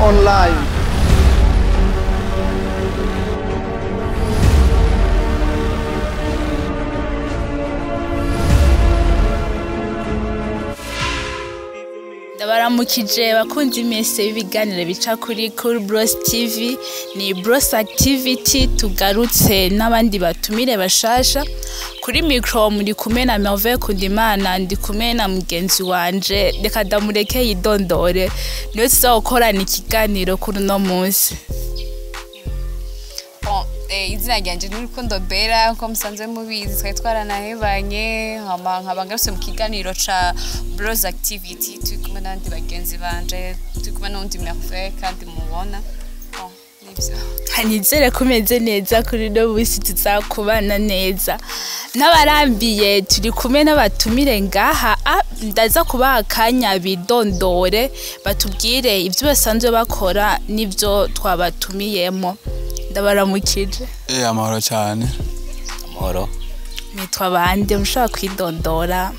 Online. Ndabaramukije bakunzi mwese b'ibiganiro bica kuri Cool Bros TV. Ni Bros Activity, tugarutse n'abandi batumire bashasha. Kuri micro muri kumwe na Merveille Kundimana, ndi kumwe na mugenzi wanje, reka ndamureke yidondore, niwe tuzagukorana ikiganiro kuri uno munsi. Bon, izina ryanje ni Rukundo Bella, nkuko musanzwe mubizi twari twaranahebanye, hama nkaba ngarutse mu kiganiro ca Bros Activity, turi kumwe n'abandi bagenzi banje, turi kumwe n'uwundi Merveille kandi mubona. Bon, nivyo. Nizere ko umeze neza kuri uno munsi, tuzakubana neza. N'abarambiye turi kumwe n'abatumire ngaha, ndaza kubaha akanya bidondore, batubwire ibyo basanzwe bakora n'ibyo twabatumiyemo. Ndabaramukije. Amahoro cyane. Amahoro. Mwitwa bande, mushobora kwidondora?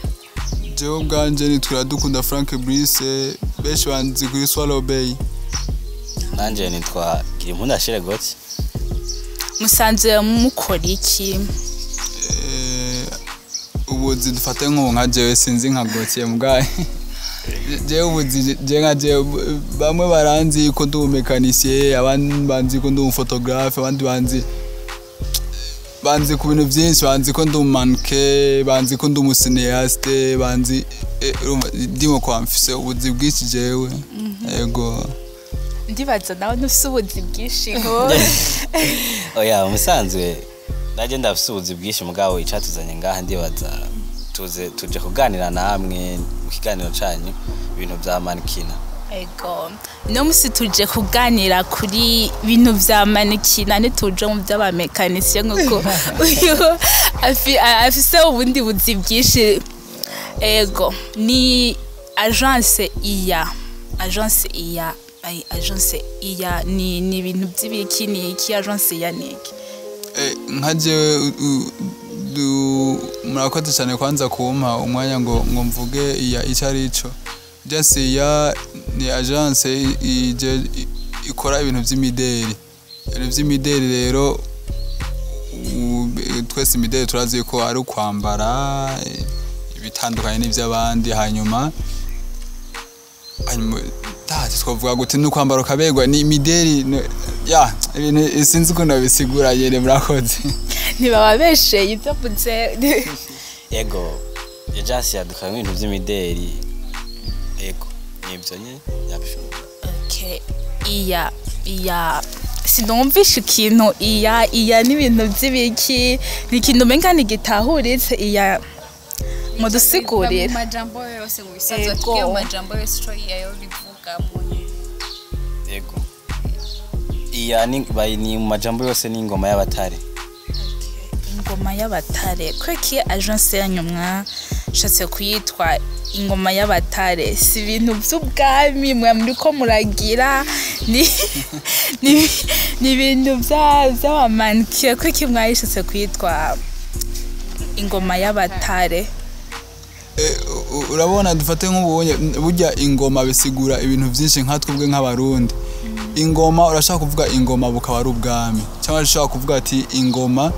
Jewe ubwanje nitwa Iradukunda Frank Brice, benshi banzi kuri Swallow Bay. Nanje nitwa Girimpundu Achille Gotye. Musanzwe mukora iki? Ubuzi dufate nk'ubu nka jewe sinzi nka Gotye mugaye. Jewe ubuzi je nka jewe bamwe baranzi ko ndi umumécanicien, abandi banzi ko ndi umuphotographe, abandi banzi ku bintu byinshi, banzi ko ndi umumannequin, banzi ko ndi umucinéaste, banzi urumva ndimo kwa mfise ubuzi bwinshi jewe. Yego. Ndibaza nawe ntufise ubuzi bwinshi ngo. Oya, musanzwe naje ndafise ubuzi bwinshi, mugabo icatuzanye ngaha ndibaza tuze tuje kuganira namwe mu kiganiro canyu ibintu vya mannequinat. Ego. No musi tuje kuganira kuri bintu vya mannequinat, ntituje mu vy'abamécanicien nkuko uyu afise ubundi buzi bwinshi. Ego, ni agence iya. Agence iya, ay, agence iya ni ibintu vy'ibiki, ni iki agence iya ni iki? Nka jewe murakoze cyane kwanza kumpa umwanya ngo mvuge iya icyo ari cyo. Agence iya ni agence ikora ibintu by'imideri. Ibintu by'imideri rero twese imideri turazi ko ari ukwambara ibitandukanye n'iby'abandi, hanyuma twavuga gute, ni ukwambara ukaberwa, ni imideri ya ibintu sinzi ukuntu babisigura nyene, murakoze. Ntibababesheye ibyo mvuze. Yego, agence yadukora ibintu by'imideri. Yego, nibyo nyene yabishobora. Okay, iya sinumvisha ikintu iya n'ibintu by'ibiki, ni ikintu umenga ntigitahuritse iya, mudusigurire. Mu majambo yose mu bisanzwe Ego. tubwiye mu majambo yose ico iya yo bivuga mu Yego. Iya ni bayi ni mu majambo yose ni ingoma y'abatare. Ingoma y'abatare. Kweki agence yanyu mwashatse kuyitwa ingoma y'abatare? Si ibintu by'ubwami mwe muriko muragira, ni ibintu by'abamannequin. Kweki mwayishatse kuyitwa ingoma y'abatare? Urabona dufate nk'ubonye burya ingoma bisigura ibintu byinshi nka twebwe nk'abarundi. Ingoma urashaka kuvuga ingoma bukaba ari ubwami, cyangwa urashaka kuvuga ati ingoma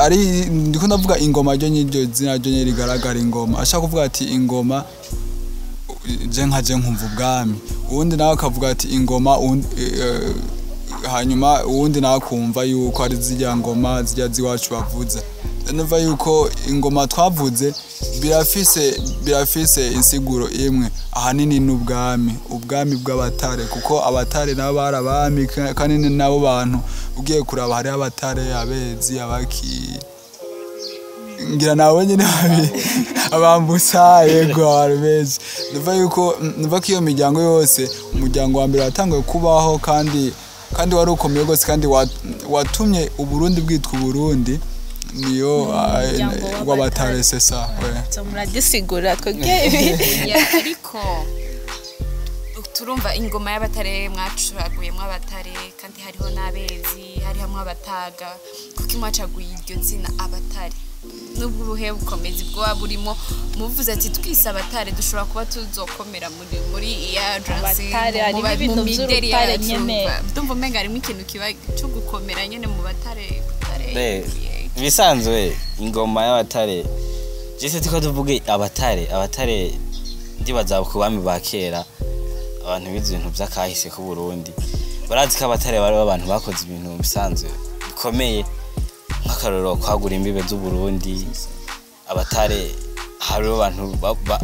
ari ndiko ndavuga ingoma ryo nyiryo zina ryo nyiri rigaragara ingoma. Ashaka kuvuga ati ingoma je nka je nkumva ubwami, uwundi nawe akavuga ati ingoma hanyuma uwundi nawe akumva yuko ari zirya ngoma zirya ziwacu bavuza. Numva yuko ingoma twavuze birafise insiguro imwe, ahanini n'ubwami, ubwami bw'abatare, kuko abatare nabo bari abami, kandi ni nabo bantu ugiye kuraba hariho abatare, abezi, abaki, ngira nabo nyine abambutsa, yego abantu benshi. Numva yuko numva ko iyo miryango yose, umuryango wa mbere watanguye kubaho kandi wari ukomeye rwose, kandi watumye Uburundi bwitwa Uburundi, niyo Umuryango w'abatare, c'est ça, ouais. So muradusigura twebwe ibi. Ya, ariko turumva ingoma y'abatare mwacaguyemwo abatare, kandi hariho n'abezi, hariho abataga, kuko mwacaguye iryo zina abatare? Nubwo ubuhe bukomezi bwoba burimo, muvuze ati twise abatare dushobora kuba tuzokomera muri iya agence. Abatare, harimo ibintu mu mideri vy'urutare yacu. nyene. Ndumva umenga harimo ikintu kiba cyo gukomera nyene mu batare butare. Ibisanzwe ingoma y'abatare, jese tuko tuvuge abatare, abatare ndibaza ku bami ba kera, abantu bize ibintu vy'akahise k'u Burundi barazi ko abatare bari abantu bakoze ibintu bisanzwe bikomeye, nk'akarorero kwagura imbibe z'u Burundi. Abatare hariho abantu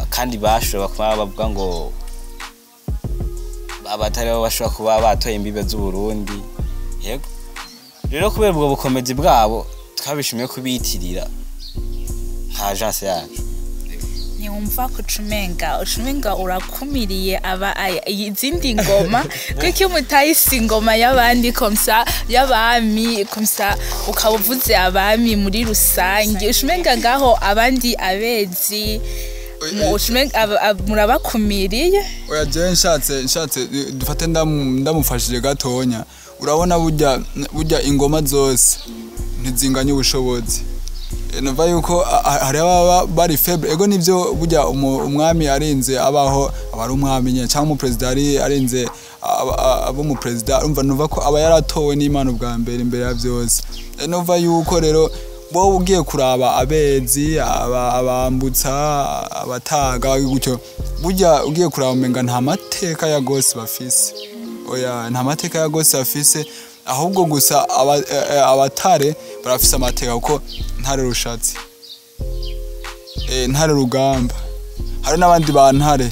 kandi bashobora kuba bavuga ngo abatare bo bashobora kuba batoye imbibe z'u Burundi. Yego, rero kubera ubwo bukomezi bwabo twabishimiye kubitirira nka agence yacu. Ntiwumva kucumenga ucumenga urakumiriye aba izindi ngoma, kuko iyo mutayise ingoma y'abandi comme ça, y'abami comme ça, ukaba uvuze abami muri rusange, ucumenga ngaho abandi abezi ucumenga murabakumiriye. Oya, jewe nshatse dufate ndamufashije gatonya. Urabona burya ingoma zose ntizinganya ubushobozi. Numva yuko hari ababa bari faible. Ego nivyo, burya umwami arinze abaho aba ari umwami nyene, cyangwa umuperezida ari arinze aba umuperezida. Urumva, numva ko aba yaratowe n'Imana ubwa mbere imbere ya byose. Numva yuko rero wowe ugiye kuraba abezi, abambutsa, abataga gutyo, burya ugiye kuraba umenga nta mateka ya gose bafise. Oya, nta mateka ya gose bafise, ahubwo gusa abatare barafise amateka, kuko Ntare Rushatsi, Ntare Rugamba, hari n'abandi ba Ntare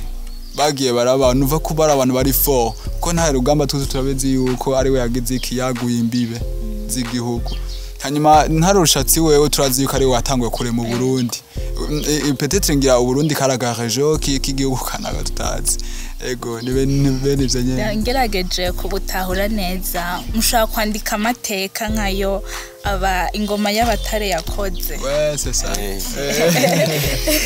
bagiye baraba. Nuva ko bari abantu bari fort, kuko Ntare Rugamba tuzi, turabizi yuko ari we yagize iki, yaguye imbibe z'igihugu. Hanyuma Ntare Rushatsi wewe turazi yuko ari we watanguye kure mu Burundi. Peut-être ngira Uburundi karaga région k'igihugu kanaga tutazi. Ego, ni bene ivyo nyene. Ngerageje kubutahura neza, mushobora kwandika amateka nkayo aba ingoma y'abatare yakoze. Ouais, c'est ça.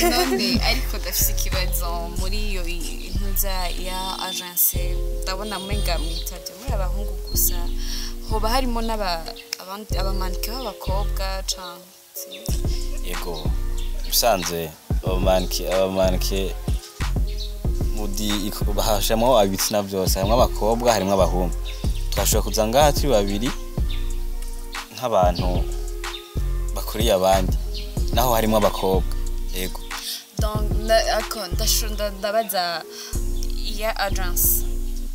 None ariko ndafise ikibazo muri iyo ntuza ya agence. Ndabona mwenga mwitavye muri abahungu gusa, hoba harimo n'aba abandi abamanike b'abakobwa canke sinzi? Yego, usanzwe abamanike mudi bahashamo ibitsina byose, harimo abakobwa, harimo abahungu. Twashobora kuza ngaha turi babiri nk'abantu bakuriye abandi, naho harimo abakobwa, yego. Donc ako ndabaza, iya agence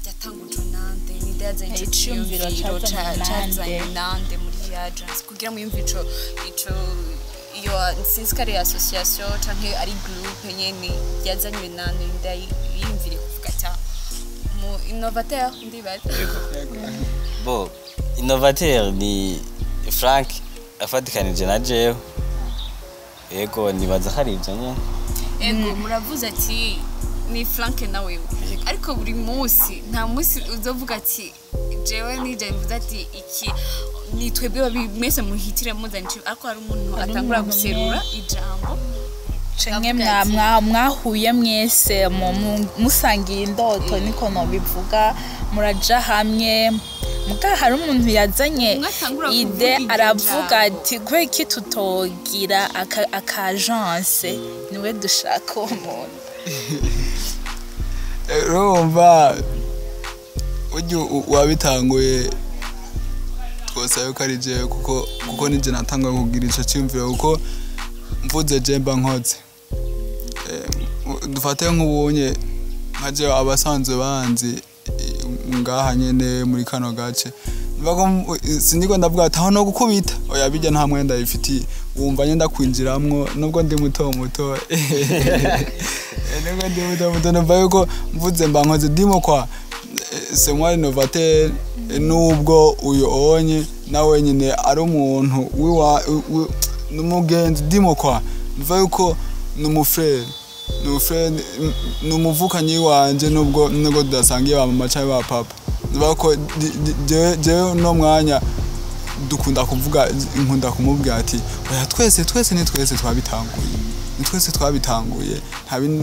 yatangujwe nande? Ninde yazanye ico Iciyumviro ciyumviro? Cazanywe nande? Cazanywe nande muri iya agence kugira muyumve ico iyo, sinzi ko ari association canke ari groupe nyene, yazanywe nande? Ninde yiyumviriye kuvuga ati "Ah, mu innovateur"? Ndibaza. Bo, innovateur ni Frank afatikanije na jewe. Yego, nibaza ko ari ibyo nyene. Ego, muravuze ati ni Frank na wewe, ariko buri munsi nta munsi uzovuga ati jewe nije mvuze ati iki ni twebwe babi mwese muhitire muzanye ariko hari umuntu Hari atangura umuntu. Guserura ijambo. Canke Akavuga ati- mwahuye mwese musangiye indoto, niko nobivuga, muraja hamwe, muga hari umuntu yazanye Umwe atangura kuvuga idée iryo aravuga jambo. ati kubera iki tutogira aka agence? Niwe dushaka uwo muntu. Urumva burya wabitanguye twosaba yuko ari jewe, kuko nije natanguye kugira ico ciyumviro, kuko mvuze je mba nkoze. Dufate nk'ubunye nka jewe, abasanzwe banzi ngaha nyene muri kano gace. Niba ko siniko ndavuga ati aho no gukubita, oya, bijya nta mwenda bifitiye. Wumva nyenda kwinjiramwo nubwo ndi muto muto. Nubwo ndi muto muto, numva yuko mvuze mba nkoze. Ndimo kwa c'est moi l'innovateur, nubwo uyu onye nawe nyine ari umuntu wiwa n'umugenzi. Ndimo kwa numva yuko ni umufrere, ni umuvukanyi wanje, nubwo tudasangiye ba mama cyangwa ba papa. Numva ko jewe no mwanya dukunda kuvuga, nkunda kumubwira ati oya, twese ni twese twabitanguye, ni twese twabitanguye.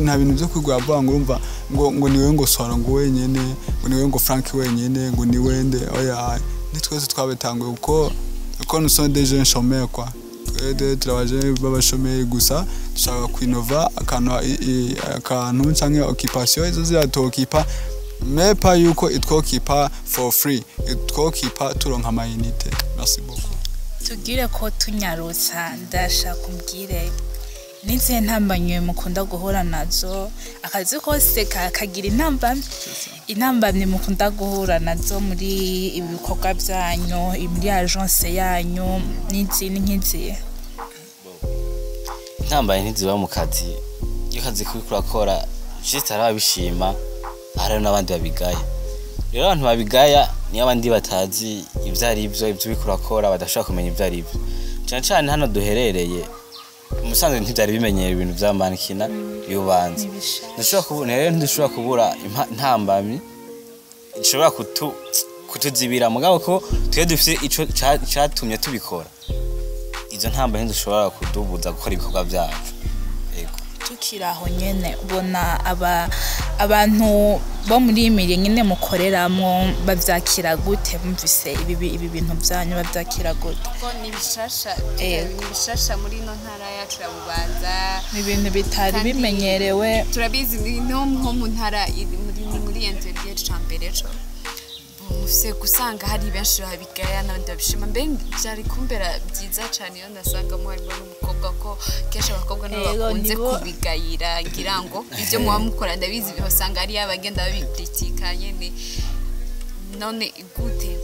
Nta bintu byo kwigura avuga ngo urumva ngo niwe, ngo Swara ngo wenyene, ngo niwe, ngo Frank wenyene, ngo ni wende. Oya, ni twese twabitanguye, kuko nous sommes des jeunes chômeurs quoi. Twebwe turabaje b'abashomeri gusa dushaka kwinova akantu akantu canke occupation izo ziratokipa, mais pas yuko itwokipa for free, itwokipa turonka ama unité. Merci beaucoup. Tugire ko tunyarutsa, ndashaka umbwire n'izihe ntambamyi mukunda guhura nazo. Akazi kose kagira intambamyi. Intambamyi mukunda guhura nazo muri ibi bikorwa byanyu, muri agence yanyu, n'izindi nk'izihe? Intambamyi ntiziba mu kazi. Iyo akazi kuriko urakora juste, hari ababishima, hari n'abandi babigaya. Rero abantu babigaya niyo abandi batazi ivyo ari vyo, ivyo uriko urakora badashobora kumenya ivyo ari vyo. Cane cane hano duherereye, musanzwe ntivyari bimenyera ibintu vya mannequinat y'ubanza. Ntushobora kubura rero, ntidushobora kubura intambamyi ishobora kutuzibira, mugabo ko twe dufise ico catumye tubikora, izo ntambamyi ntidushobora kudubuza gukora ibikorwa vyacu. Yego. Tukiri aho nyene, ubona abantu bo muri iyi miri nyene mukoreramwo bavyakira gute? Bumvise ibi bintu byanyu, bavyakira gute? Kuko ni bishasha. Yego. Ni bishasha muri ino ntara yacu ya Bubanza. Ni ibintu bitari Kandi bimenyerewe. Turabizi, ni no nko mu ntara muri intérieur ca mbere co mufise gusanga hari benshi babigaya n'abandi babishima. Mbe byari kumbera byiza cane iyo nasangamo harimo n'umukobwa, ko kenshi abakobwa nibo Yego, bakunze kubigayira. Ngira ngo ibyo muba mukora, ndabizi, usanga ari abagenda babikritika nyene. None gute,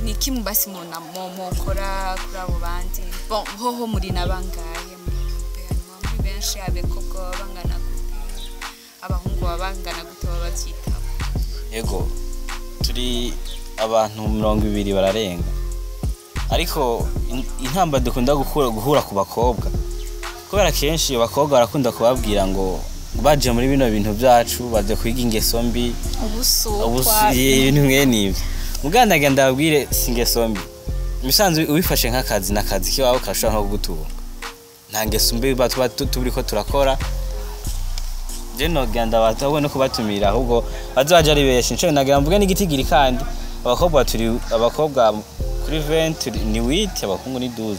ni iki mubasi mubona mukora kuri abo bandi? Bon, hoho muri nabangahe muri groupe? Hanyuma muri benshi, abakobwa baba bangana gute, abahungu baba bangana gute, baba bavyitaho? Yego, turi abantu 20 bararenga, ariko intamba dukunda guhura ku bakobwa, kubera kenshi abakobwa barakunda kubabwira ngo baje muri bino bintu byacu baje kwiga ingeso mbi. Ubusutwa. Ibintu mwene ivyo. Muganda ndababwire, si ingeso mbi. Imisanzu ubifashe nk'akazi, n'akazi kiwawe karashobora nko kugutunga. Nta ngeso mbi tuba turiko turakora. Je nogenda abantu ahubwo no kubatumira, ahubwo bazobaje ari benshi. Nco nagira mvuge n'igitigiri kandi, abakobwa turi, abakobwa kuri 20 ni 8, abahungu ni 12.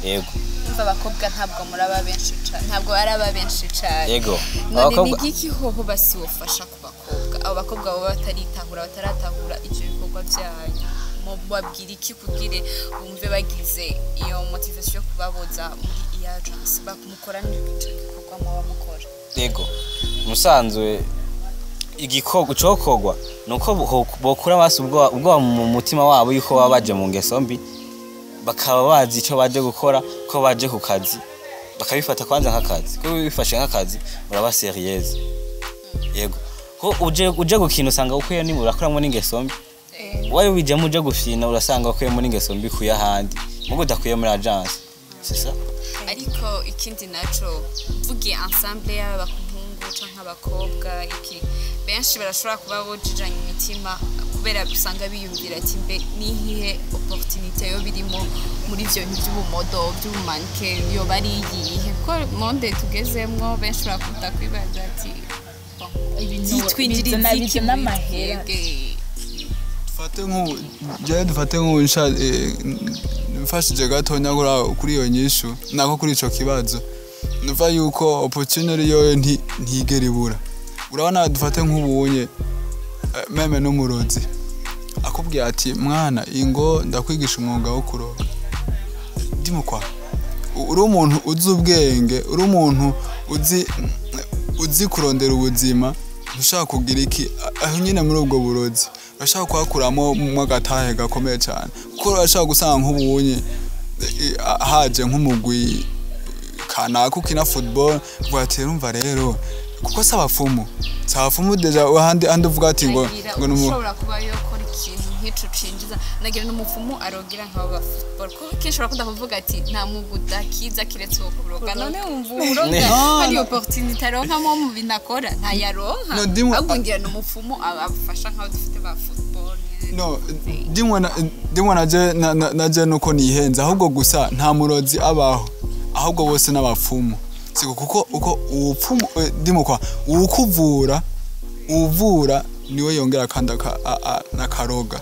Yego. Umva, abakobwa ntabwo muraba benshi cane, ntabwo araba benshi cane. Yego. None Abakobwa ni igiki hoho basi wofasha ku bakobwa, abo bakobwa baba bataritahura, bataratahura ivyo bikorwa vyanyu? Mubabwira iki kugire bumve bagize iyo motivation yo kubaboza muri iyi agence mukorana ico gikorwa muba mukora? Yego, musanzwe igikorwa cokorwa nuko bokura basi ubwoba mu mutima wabo yuko baba baje mu ngeso mbi, bakaba bazi ico baje gukora, ko baje ku kazi, bakabifata kwanza nk'akazi. Ko bifashe nk'akazi uraba sérieuse. Yego, ko uje gukina usanga ukwiye ni urakuramo n'ingeso mbi. Wowe wijemo uje gufina, urasanga ukuyemo n'ingeso mbi kuya ahandi, mugo udakuye muri agence, c'est ça. Ariko ikindi naco, mvugiye ensemble y'aba bahungu canke abakobwa, iki benshi barashobora kuba bojijanye imitima, kubera usanga biyumvira ati mbe nihihe opportunité yo birimo muri ivyo bintu vy'ubumodo, vy'ubumannequin, yoba ari iyihe? Kuko monde tugezemwo benshi barakunda kwibaza ati bon, Ibintu twinjiriza bizana iki bizana muri amahera. twebwe? Dufate nk'ubu jewe, dufate nk'ubu mfashije gatonya kuri iyo nyishu, nako kuri ico kibazo, nuva yuko opportunity yoyo ntigera ibura. Urabona, dufate nk'ubunye même n'umurozi akubwiye ati: "Mwana, ingo ndakwigisha umwuga wo kuroga." Ndimukwa uri umuntu uzi ubwenge, uri umuntu uzi kurondera ubuzima, ntushaka kugira iki aho nyine muri ubwo burozi, urashaka kuhakuramo mo agatahe gakomeye cyane, kuko urashaka gusanga nk'ubunye haje nk'umugwi kanaka ukina football, uvuga ati: "Urumva rero, kuko si abapfumu, si abapfumu déjà." Ahandi ahandi uvuga ati ngo Nagira ngo ni ushobora kuba yokora ikintu nk'ico cinjiza, nagira n'umupfumu arogera nk'abo ba football, kuko kenshi barakunda kuvuga ati nta mwuga udakiza kiretse uwo kuroga. None wumva uroga hari opportunité aronkamo mu bintu akora? Ntayaronka. No, Ahubwo ngira n'umupfumu abafasha nk'abo dufite ba football nyene. No, ndimwe naje naje nuko nihenze, ahubwo gusa nta murozi abaho, ahubwo bose n'abapfumu. Siko kuko uko ubupfumu ndimo kwa uwukuvura, uvura niwe yongera kandi akaroga.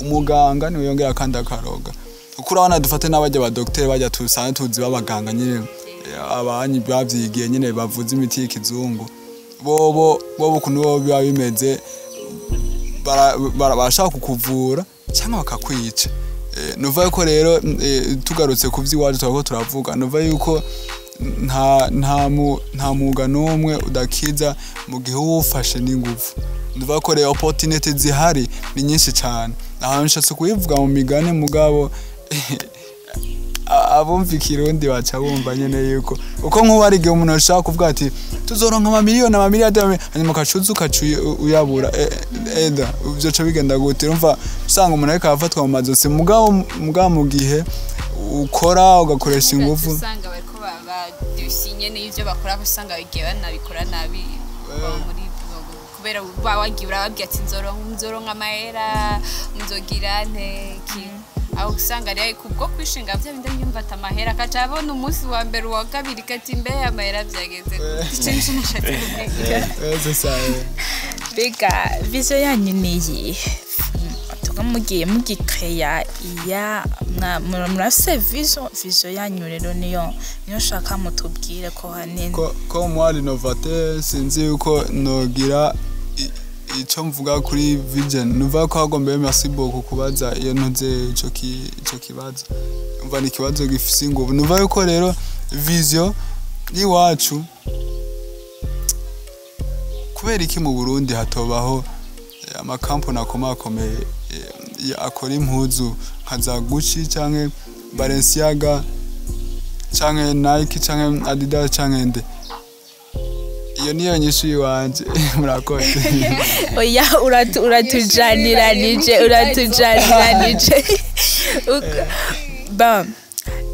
Umuganga niwe yongera kandi akaroga. Kuko Kuko urabona, dufate n'abajya ba docteur, bajya tusanzwe tuzi b'abaganga nyine, abanyi bavyigiye nyine, bavuza imiti y'ikizungu, bobo ukuntu bobo biba bimeze, barashaka kukuvura cyangwa bakakwica. Nuva yuko rero, tugarutse ku vy'iwacu turako turavuga, nuva yuko nta mwuga n'umwe udakiza mu gihe uwufashe n'inguvu. Nuva ko rero opportunity zihari ni nyinshi cyane. Ahantu nshatse kubivuga mu migani, mugabo abumva ikirundi baca bumva nyene yuko uko nk'ubu hari igihe umuntu ashaka kuvuga ati tuzoronka amamiliyoni, amamiliyari, hanyuma ukacuza ukaca uyabura. Eda ivyo bigenda gute? Urumva usanga umuntu ariko arafatwa mu mazosi, mugabo mu gihe ukora ugakoresha ingufu. Usanga bariko badusinye n'ivyo bakora, usanga bagiye banabikora nabi, baba muri kubera uba wagiye urababwira ati nzoronka amahera, nzogira nteki, aho usanga rero kubwo kwishinga bya bindi yumva ati amahera, akaca abona umunsi wa mbere, uwa kabiri, kati mbe amahera byagenze gute? Ico nico nashatse kuvuga. C'est ça, eh. Mbega vision yanyu ni iyihe? Tuba mugiye mugikeya iya murafise vision yanyu rero, niyo nshaka mutubwire ko hanini. Ko moi l'innovateur, sinzi yuko nogira ico mvuga kuri vision. Nuva ko hagombe, merci beaucoup kubaza iyo ntuze ico kibazo. Umva, ni ikibazo gifise inguvu. Nuva yuko rero vision y'iwacu, kubera iki mu Burundi hatobaho amakampani akomakomeye, akora impuzu nka za Gucci canke Balenciaga canke Nike canke Adidas canke nde? Iyo niyo nyishu yiwanje, murakoze. Oya, uratujaniranije. Ba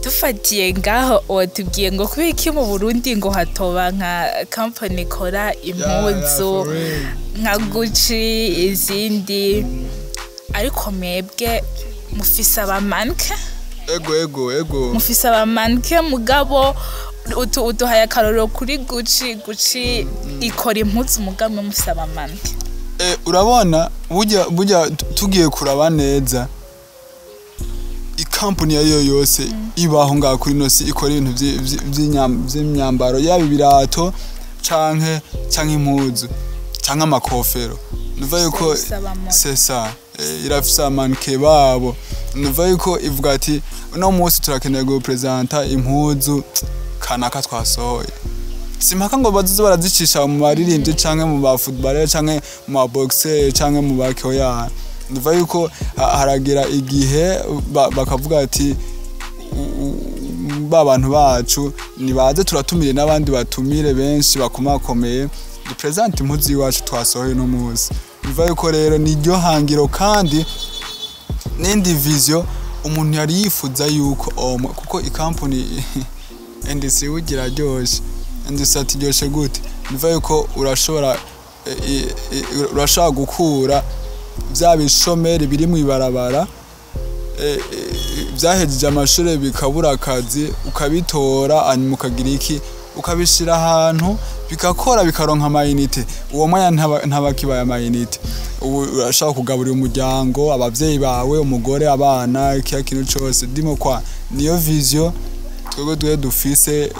dufatiye ngaho watubwiye ngo kubera iki mu Burundi ngo hatoba nka company ikora impuzu for real. nka Gucci, izindi, ariko mwebwe mufise abamanke. Ego. Mufise abamanke, mugabo uduhaye akarorero kuri Gucci. Gucci ikora impuzu, mugabo mwe mufise abamanke. Urabona burya tugiye kuraba neza, ikampani iyo ariyo yose ibaho ngaha kuri ino si ikora ibintu vy'imyambaro, yaba ibirato canke impuzu canke amakofero, nuva yuko Ifise abamodel. C'est ça, irafise amanke babo. Nuva yuko ivuga ati uno munsi turakeneye gupresenta impuzu kanaka twasohoye, simpaka ngo bazoze barazicisha mu baririmbyi canke mu ba footballer canke mu ba boxer canke mu ba koya. Nuva yuko haragira igihe bakavuga ati ba bantu bacu nibaze turatumire n'abandi, batumire benshi bakomakomeye, dupresente impuzu iwacu twasohoye no munsi. Biva yuko rero niryo hangiro kandi n'indi vision umuntu yari yifuza yuko kuko ikampani industry bugira ryoshe, industry ati ryoshe gute? Biva yuko urashobora urashobora gukura bya bishomeri biri mu ibarabara, byahejeje amashuri bikabura akazi, ukabitora, hanyuma ukagira iki? Ukabishira ahantu bigakora, bikaronka amayinite. Uwo mwanya ntabakibaye amayinite, ubu urashobora kugaburira umuryango, abavyeyi bawe, umugore, abana, ikiya kintu cose ndimo kwa. Niyo vision twebwe twe dufise,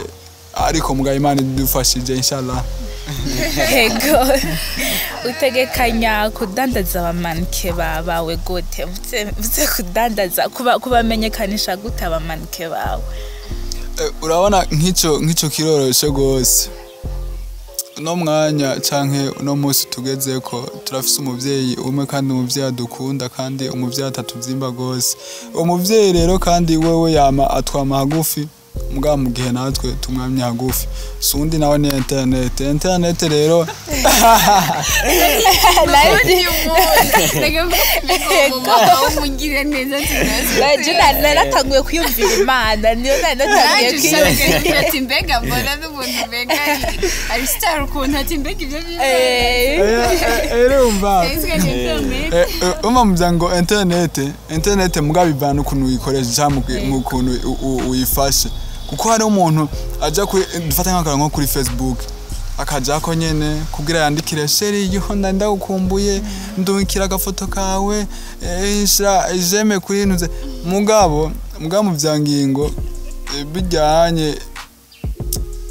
ariko mugabo Imana idufashije, inshallah. Ego, utegekanya kudandaza abamanike bawe gute? Mvuze kudandaza, kubamenyekanisha gute abamanike bawe? Urabona nk'ico kiroroshe gose. Uno mwanya canke uno munsi tugezeko, turafise umuvyeyi umwe, kandi umuvyeyi adukunda, kandi umuvyeyi atatuvyimba gose. Uwo muvyeyi rero kandi wewe yama atwama hagufi, mugabo mu gihe natwe tumwamye hagufi, si uwundi nawe ni internet. Internet rero Umugire neza. Je naratanguye kwiyumvira Imana, niyo nari natanguye kwiyumvira. Ati mbega mbona n'umuntu, mbega ari star ukuntu, ati mbega ibyo Urumva, umva muvuga ngo internet, internet mugabo ivana ukuntu uyikoresha cyangwa mu kuntu uyifashe, kuko hari umuntu aja kuri, dufate nk'akantu nko kuri Facebook, akajako nyene kugira yandikire chéri, yuho ndagukumbuye, ndungikira agafoto kawe, shira j'aime kuri ntuze, mugabo Mbwa mu vya ngingo, bijyanye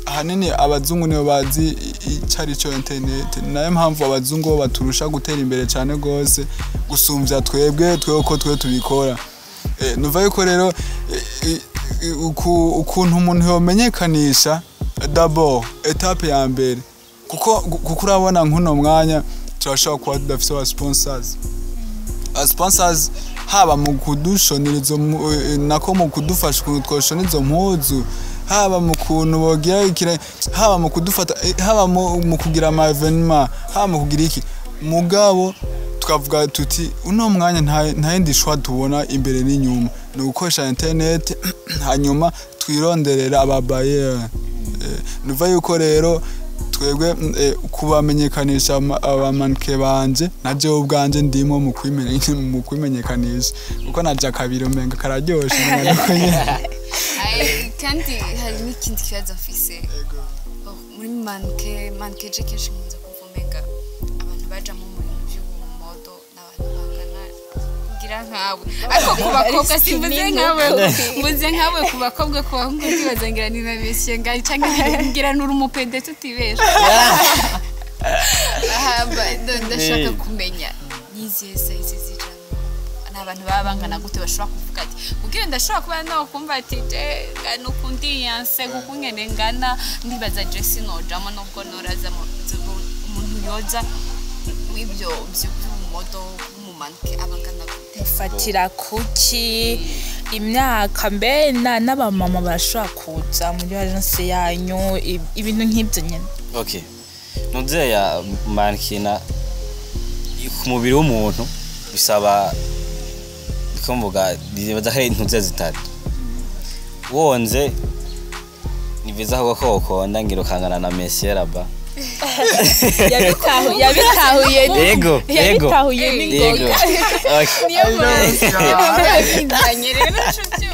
ahanini abazungu nibo bazi ico ari cyo internet. Ni nayo mpamvu abazungu bo baturusha gutera imbere cyane gose gusumvya twebwe uko twe tubikora. Nuva yuko rero ukuntu umuntu yomenyekanisha, d'abord étape ya mbere, kuko urabona nk'uno mwanya turashobora kuba tudafise aba sponsors, sponsors haba mu kudushonera izo nako mu kudufasha ukuntu twoshona izo mpuzu, haba mu kuntu bogira ikire, haba mu kudufata, haba mu kugira ama événement, haba mu kugira iki. Mugabo tukavuga tuti uno mwanya nta yindi choix tubona imbere n'inyuma, ni ugukoresha internet, hanyuma twironderera aba bailleurs. Nuva yuko rero twebwe kubamenyekanisha aba mannequin banje, na jewe ubwanje ndimo mu kwimenyekanisha, kuko naje kabiri umenga kararyoshe, umenga niko nyene. Ai, kandi hari n'ikindi kibazo mfise. Oh, muri mannequin je kenshi nkunze kumva umenga abantu bajamo mu bintu by'ubumodo n'abantu bangana ngira nkawe, ariko ku bakobwa simvuze nkawe, mvuze nkawe ku bakobwa. Ku bahungu ndibaza ngira ni na monsieur ngari canke ngira nuri umupede tutibesha. Aha, ndashaka kumenya n'izihe size zijamwo, n'abantu baba bangana gute bashobora kuvuga ati kugira ndashobora kuba no kumva ati je ngana uku ndiyanse kuko ngene ngana, ndibaza je sinojamo nubwo noraza umuntu yoza w'ibyo by'ubumodo bw'umu mannequin aba angana gute? Mufatira kuki imyaka? Mbe n'abamama barashobora kuza muri agence yanyu, ibintu nk'ibyo nyine? Okay, nuzeya mannequin ku mubiri w'umuntu bisaba, ndiko mvuga bibaza ko ari intuze zitatu. Wonze ni byiza ahubwo ko wokonda ngira ukangana na monsieur là-bas. Yabitahuye. Yego. Yabitahuye n'ingoga. Okay. Niyo mpamvu nzanye rero nshuti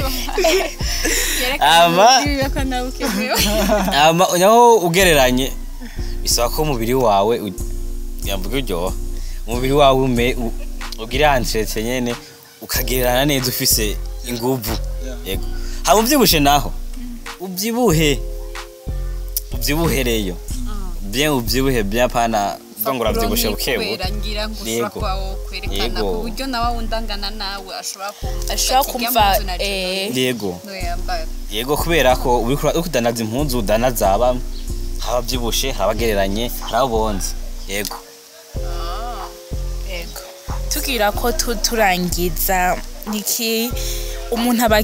ko nawe ukenewe. Ama naho ugereranye bisaba ko umubiri wawe yamvuga uryoha, umubiri wawe ugira entretien nyene, ukagererana neza, ufise inguvu. Yego, haba uvyibushe naho ubyibuhe, ubyibuhe reyo bien, ubyibuhe bien, pana uvuga ngo uravyibushe buke buke. Kubera ngira ngo ushobora kuba wokwerekana ku buryo nawe wundi angana nawe ashobora kumva ashobora ati, kumva "Irya mpuzu na no yambara." Yego, kubera ko uriko udanaza impuzu, udanaza aba haba abavyibushe, haba abagereranye, hari abo bonze. Yego. Yego, tugira ko turangiza, niki umuntu aba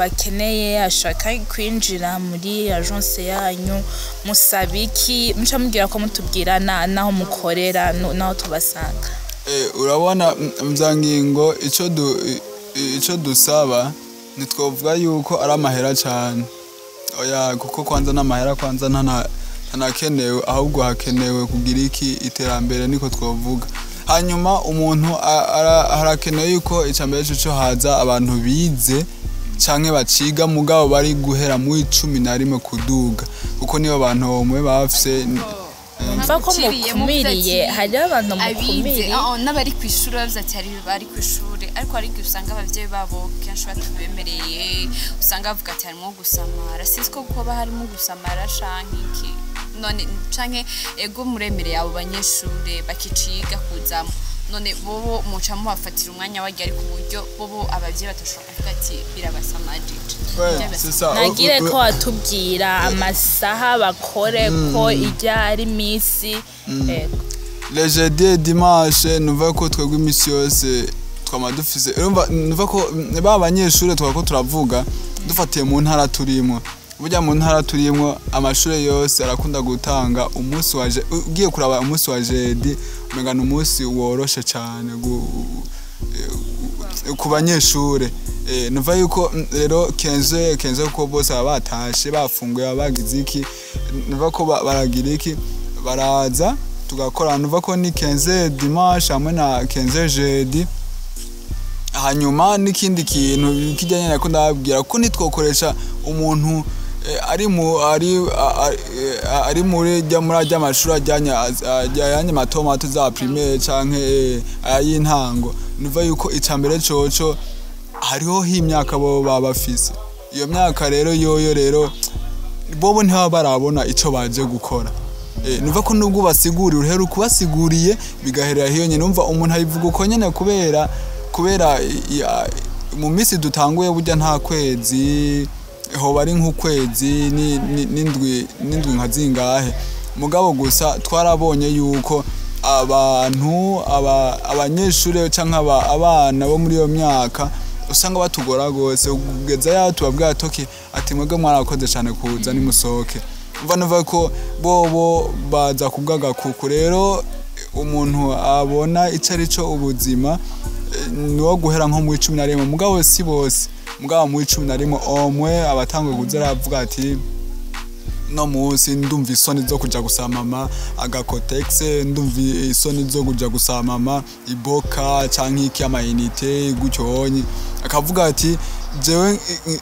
akeneye ashaka kwinjira muri agence yanyu? Musaba iki? Muca mubwira ko mutubwira naho mukorera, naho tubasanga. Urabona mvyangingo ico dusaba ntitwovuga yuko ari amahera cane, oya, kuko kwanza n'amahera kwanza ntanakenewe, ahubwo hakenewe kugira iki? Iterambere, niko twovuga. Hanyuma umuntu harakenewe yuko icambere coco haza abantu bize canke baciga, mugabo bari guhera muri 11 kuduga, kuko nibo bantu bomwe bafise. Mva ko Uciriye mu mukumiriye ati hariho abantu abize mukumiriye. Oh, n'abari ku ishuri bavuze ati hari bari ku ishuri, ariko hari igihe usanga ababyeyi babo kenshi batabemereye, usanga bavuga ati harimo gusamara, sinzi ko kuba harimo gusamara canke iki. None canke ego muremereye abo banyeshure bakiciga kuzamo, none bobo muca mubafatira umwanya wajya ari ku buryo bobo ababyeyi batashobora kuvuga ati birabasamajije? Ouais, c'est ça. Nagire ko watubwira amasaha bakore ko ijya ari misi. Yego. Les jeudi et dimanche, nuva ko twebwe imisi yose twama dufise, urumva, nuva ko ba banyeshure twako turavuga dufatiye mu ntara turimwo. Burya mu ntara turimwo amashure yose arakunda gutanga umunsi wa ugiye kuraba umunsi wa jeudi umenga ni umunsi woroshe cane ku banyeshure. Nuva yuko rero 15 15, kuko bose baba batashe, bafunguye, baba bagize iki, nuva ko baragira iki, baraza tugakora. Nuva ko ni 15 dimanche hamwe na 15 jeudi. Hanyuma n'ikindi kintu kijyanye nako ndababwira ko nitwokoresha umuntu ari mu ari a- a- ari muri jya muri ajya amashuri ajyanye mato mato za primaire canke ay'intango, nuva yuko icambere coco Hariho h'imyaka bo baba bafise iyo myaka rero, yoyo rero bobo ntibaba barabona ico baje gukora. Numva ko nubwo ubasigurira, uhera ukubasiguriye bigaherera hiyo nyene. Numva umuntu abivuga uko nyene kubera mu minsi dutanguye, burya nta kwezi, hoba ari nk'ukwezi n'indwi nka zingahe. Mugabo gusa twarabonye yuko abantu abanyeshure canke abana bo muri iyo myaka usanga batugora gose, kugeza yaho tubabwira toki ati: "Mwebwe mwarakoze cane kuza, nimusohoke." Umva, nuva ko bobo baza kubw'agakuku. Rero umuntu abona ico ari cyo ubuzima, ni wo guhera nko muri 11. Mugabo si bose, mugabo muri 11 omwe abatanguye kuza aravuga ati: "No munsi ndumva isoni zo kuja gusaba mama agakotex, ndumva isoni zo kuja gusaba mama iboka canke iki, amayinite gutyo honye." Akavuga ati: "Jewe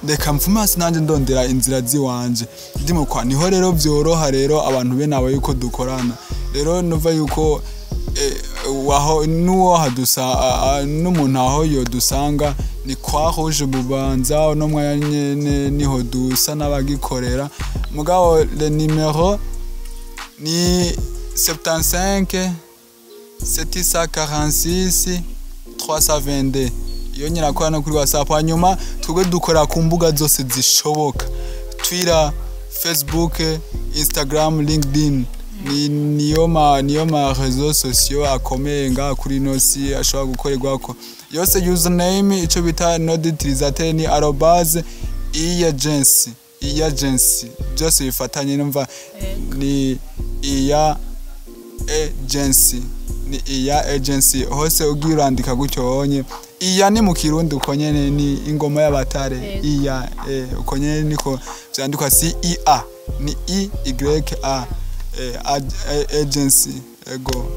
reka mvume hasi nanje ndondera inzira ziwanje ndimo kwa." Niho rero vyoroha rero abantu bene abo yuko dukorana. Rero nuva yuko waho nuwo hadusa n'umuntu aho yodusanga ni kwa Rouge Bubanza, no mwanya nyene niho dusa n'abagikorera. Mugabo le numéro ni 75 746 322. Iyo nyirakora no kuri WhatsApp. Hanyuma twebwe dukora ku mbuga zose zishoboka: Twitter, Facebook, Instagram, LinkedIn. Ni niyo ma réseaux sociaux akomeye ngaha kuri ino si ashobora gukorerwako yose. Username, ico bita nom d'utilisateur, ni @iagency, iagency byose bifatanye. Numva ni iya agency, ni iya agency hose. Ugiye urandika gutyo wonye, iya ni mu Kirundi uko nyene, ni ingoma y'abatare. Iya uko nyene niko vyandikwa, si i a, ni i y a agency, ego.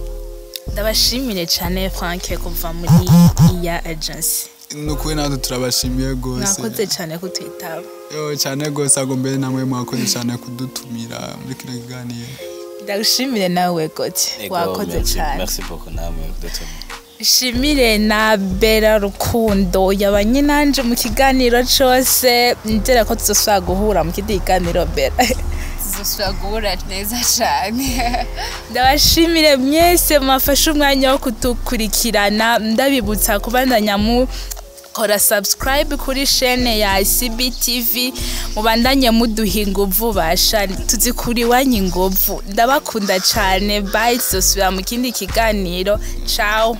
Ndabashimire cyane, Frank kuva muri iya agency. Nukuri natwe turabashimiye gose. Mwakoze cyane kutwitaba. Yo, cyane gose. Ago mbere namwe mwakoze cyane kudutumira muri kino kiganiro. Ndagushimire nawe Goti. Ego, wakoze merci, cyane. Merci beaucoup namwe kudutumira. Shimire na Bera Rukundo yabanye nanje mu kiganiro cose. Nizera ko tuzosubira guhura mu kindi kiganiro, Bera. Tuzosubira guhura neza cyane. Ndabashimire mwese mwafashe umwanya wo kudukurikirana. Ndabibutsa kubandanya mukora subscribe kuri chaîne ya CBTV, mubandanye muduha inguvu, basha tuzikura iwanyu inguvu. Ndabakunda cyane, bye. Tuzosubira mu kindi kiganiro, ciao.